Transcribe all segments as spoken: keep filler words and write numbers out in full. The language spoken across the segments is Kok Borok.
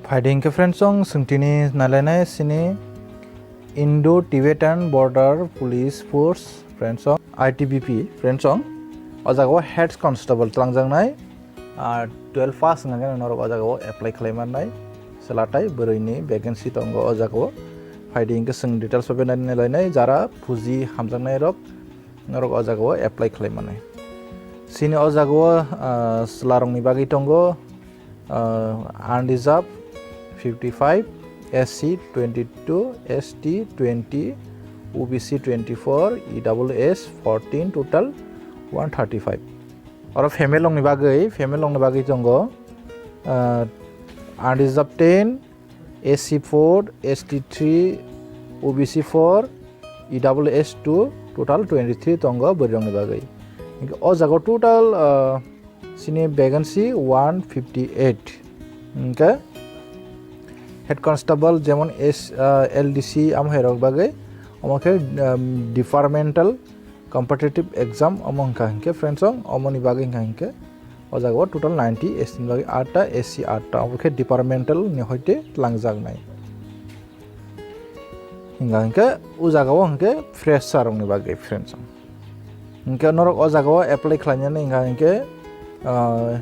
Phaidi hinkhe friends, chwng swngtini nailainai sini Indo-Tibetan Border Police Force friends, I T B P friends, o jaga o head constable twlangjaknai, ah, twelve pass wngkha khe norok o jaga o apply khlai mannai, chwla tai bwrwi ni vacancy tongo o jaga o. Phaidi hinkhe chwng details o nailainai jara phuji hamjaknai rok norok o jaga o apply khlai mannai. Sini o jaga o, ah, chwla rok ni bagwi tongo, ah, unreserved fifty five, S C twenty two, S T twenty, O B C twenty four, E W S fourteen, total one thirty five. Oro female rok ni bagwi, female rok ni bagwi tongo, ah, unreserved ten, S C four, S T three, O B C four, E W S two, total twenty three tongo bwrwi rok ni bagwi. Hinkhe o jaga o total, ah, sini vacancy one fifty eight. Hinkhe head constable jemon S, ah, L D C amo hai rok bagwi, omo khe, um, departmental competitive exam omo wngkha hinkhe friends, omoni bagwi wngkha hinkhe o jaga o total ninety, S T ni bagwi atta, S C atta, obo khe departmental ni hoite twlangjaknai. Hinkha hinkhe o jaga o hinkhe fresher rok ni bagwi friends. Hinkhe norok o jaga o apply khlainani hinkha hinkhe, ah,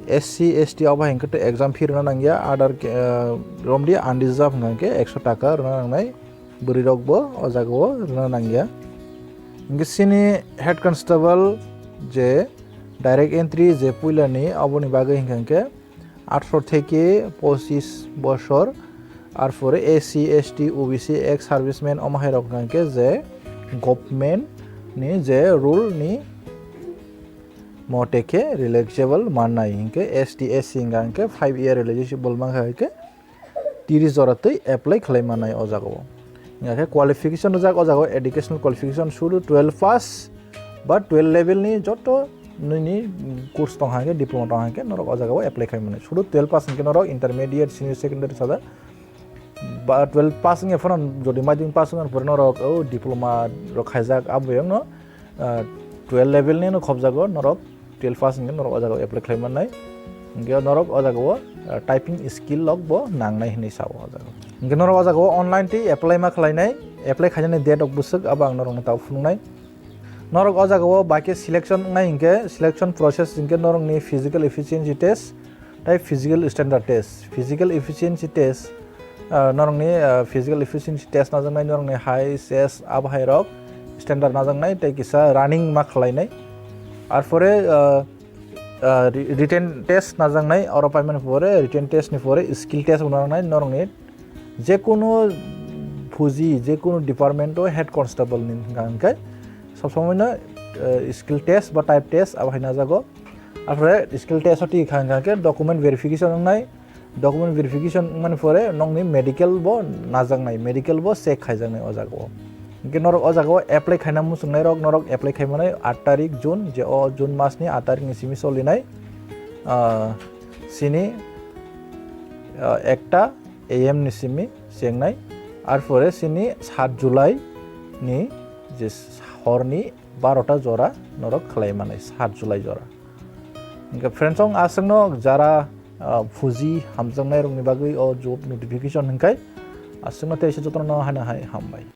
S C, S T obo hinkhe to exam fee rwna nangya, other, ah, romdi unreserved hinkha hinkhe ekso taka rwna nangnai. Bwrwi rok bo o jaga o rwna nangya. Hinkhe sini head constable je direct entry je puila ni, oboni bagwi hinkha hinkhe atharo theke pochis bosor, ar pore S C, S T, O B C, ex serviceman omo hai rok hinkha hinkhe je government ni je rule ni mote khe relaxable mannai hinkhe S T, S C hinkha hinkhe five year relaxable mankha hinkhe tris jora twi apply khlai mannai o jaga o. Hinkhe qualification rijak o jaga o, educational qualification sudu twelve pass ba twelve level ni joto nini course tong hangkhe, diploma tong hangkhe norok o jaga o apply khai mannai. Sudu twelve pass hinkhe norok intermediate, senior secondary sada ba twelve pass wngya phano jodi madhyamik pass wngya phano norok o diploma rok khaijak abo yang no, ah, twelve level ni no khobjago norok. Twelve pass hinkhe norok o jaga o apply khlai mannai. Hinkhe norok o jaga o, ah, typing skill rok bo nangnai hinwi sao o jaga o. Hinkhe norok o jaga o online twi apply ma khlainai, apply khainani date rok bwswk abo ang norokno tabuk phunuknai. Norok o jaga o bai khe selection wngnai hinkhe selection process hinkhe norokni physical efficiency test, tai physical standard test, physical efficiency test, ah, norokni, ah, physical efficiency test najaknai norokni height, chest, abo hai rok standard najaknai tei kisa running ma khlainai. Arpore, ah, ah, ri-, written test najaknai, oro paimani pore written test ni pore skill test bo najaknai norokni. Jekunu phuji, jekunu department o head constable ni hwnka hwnkhe sob somoi no, eh, skill test ba type test abo hai najago. Arpore skill test o twi kha hwnka hwnkhe document verification wngnai, document verification wngmani pore nokni medical bo najaknai, medical bo check khaijaknai o jaga o. Hinkhe norok o jaga o apply khaina muchungnai rok norok apply khaimanai aat tarik June, je o June mas ni aat tarik ni simi solinai, ah, sini, ah, ekta A M ni simi chengnai, arpore sini saat July ni je hor ni barota jora norok khlai manai, saat July jora. Hinkhe friends, ang aswkno jara, ah, phuji hamjaknai rokni bagwi o job notification hinkhai aswkno teisa jotono hana hai hambai.